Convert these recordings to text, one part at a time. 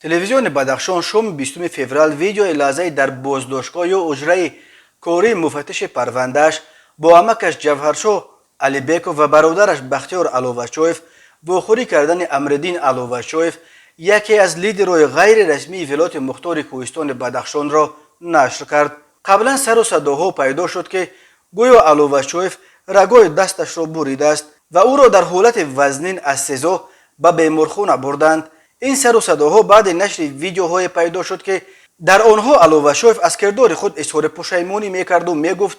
Телевизиони Бадахшон шоми 20 феврал видеои лаҳзаи дар боздоштгоҳ ё ҳуҷраи кории муфаттиши парвандааш бо амакаш Ҷавҳаршоҳ Алибеков ва бародараш Бахтиёр Аловачоев вохӯрӣ кардани Амриддин Аловачоев, яке аз лидерҳои ғайрирасмии Вилояти Мухтори Кӯҳистони Бадахшонро нашр кард. Қаблан сару садоҳо пайдо шуд, ки гӯё Аловачоев рагҳои дасташро буридааст ва ӯро дар ҳолати вазнин аз СИЗО ба беморхона бурданд. Ин сару садоҳо баъди нашри видеоҳое пайдо шуд, ки дар онҳо Аловачоев аз кирдори худ изҳори пушаймонӣ мекарду мегуфт,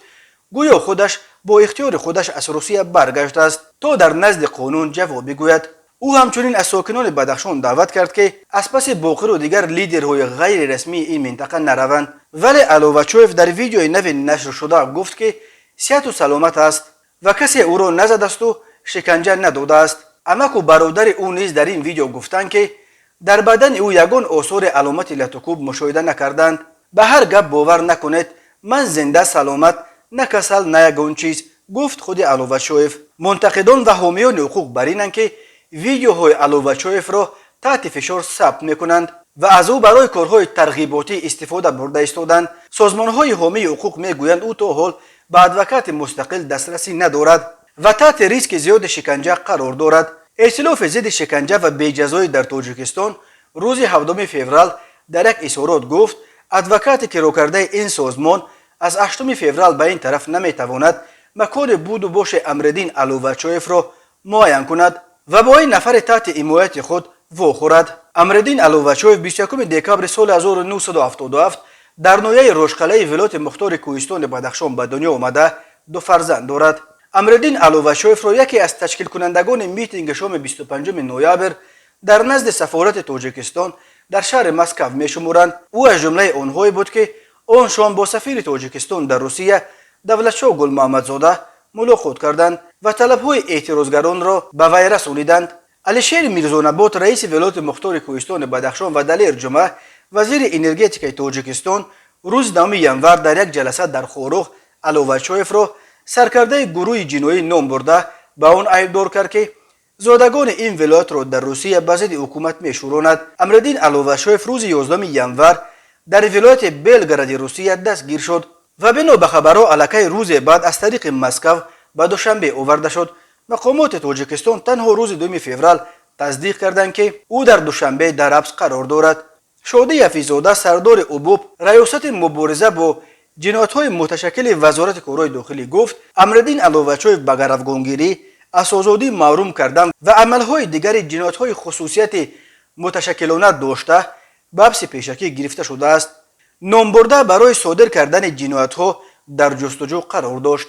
гӯё худаш бо ихтиёри худаш аз Русия баргаштааст, то дар назди қонун ҷавоб бигӯяд. Ӯ ҳамчунин аз сокинони Бадахшон даъват кард, ки аз паси Боқиру дигар лидерҳои ғайрирасмии ин минтақа нараванд. Вале Аловачоев дар видеои нави нашршуда гуфт, ки сиҳату саломат аст ва касе ӯро назадасту шиканҷа надодааст. Амаку бародари ӯ низ дар ин видео гуфтанд, ки дар бадани ӯ ягон осори аломати латукӯб мушоҳида накарданд. «Ба ҳар гап бовар накунед, ман зинда, саломат, на касал, на ягон чиз», гуфт худи Аловачоев. Мунтақидон ва ҳомиёни ҳуқуқ бар инанд, ки видеоҳои Аловачоевро таҳти фишор сабт мекунанд ва аз ӯ барои корҳои тарғиботӣ истифода бурда истоданд. Созмонҳои ҳомии ҳуқуқ мегӯянд, ӯ то ҳол ба адвокати мустақил дастрасӣ надорад ва таҳти риски зиёди шиканҷа қарор дорад. Эътилофи зидди шиканҷа ва беҷазоӣ дар Тоҷикистон рӯзи 7 феврал дар як изҳорот гуфт, адвокати кирокардаи ин созмон аз 8 феврал ба ин тараф наметавонад макони буду боши Амриддин Аловачоевро муайян кунад ва бо ин нафари таҳти ҳимояти худ вохӯрад. Амриддин Аловачоев 21 декабри соли 1977 дар ноҳияи Рошқалаи Вилояти Мухтори Кӯҳистони Бадахшон ба дунё омада, ду фарзанд дорад. Амриддин Аловачоевро яке аз ташкилкунандагони митинги шоми 25 ноябр дар назди сафорати Тоҷикистон дар шаҳри Москав мешуморанд. Ӯ аз ҷумлаи онҳое буд, ки он шом бо сафири Тоҷикистон дар Русия Давлатшоҳ Гулмуҳаммадзода мулоқот карданд ва талабҳои эътирозгаронро ба вай расониданд. Алишери Мирзонабот, раиси Вилояти Мухтори Кӯҳистони Бадахшон, ва Далер Ҷума, вазири энергетикаи Тоҷикистон, рӯзи 10 январ дар як ҷаласа дар Хоруғ Аловачоевро саркардаи гурӯҳи ҷиноӣ ном бурда, ба он айбдор кард, ки зодагони ин вилоятро дар Русия ба зидди ҳукумат мешӯронад. Амриддин Аловачоев рӯзи 11 январ дар вилояти Белгороди Русия дастгир шуд ва бино ба хабарҳо аллакай рӯзе баъд аз тариқи Москав ба Душанбе оварда шуд. Мақомоти Тоҷикистон танҳо рӯзи 2 феврал тасдиқ карданд, ки ӯ дар Душанбе дар ҳабс қарор дорад. Шодӣ Яфизода, сардори УБОП, Раёсати мубориза бо ҷиноятҳои муташаккили Вазорати корҳои дохилӣ, гуфт, Амриддин Аловачоев ба гаравгонгирӣ, аз озодӣ маҳрум кардан ва амалҳои дигари ҷиноятҳои хусусияти муташаккилона дошта ба ҳабси пешакӣ гирифта шудааст. Номбурда барои содир кардани ҷиноятҳо дар ҷустуҷӯ қарор дошт.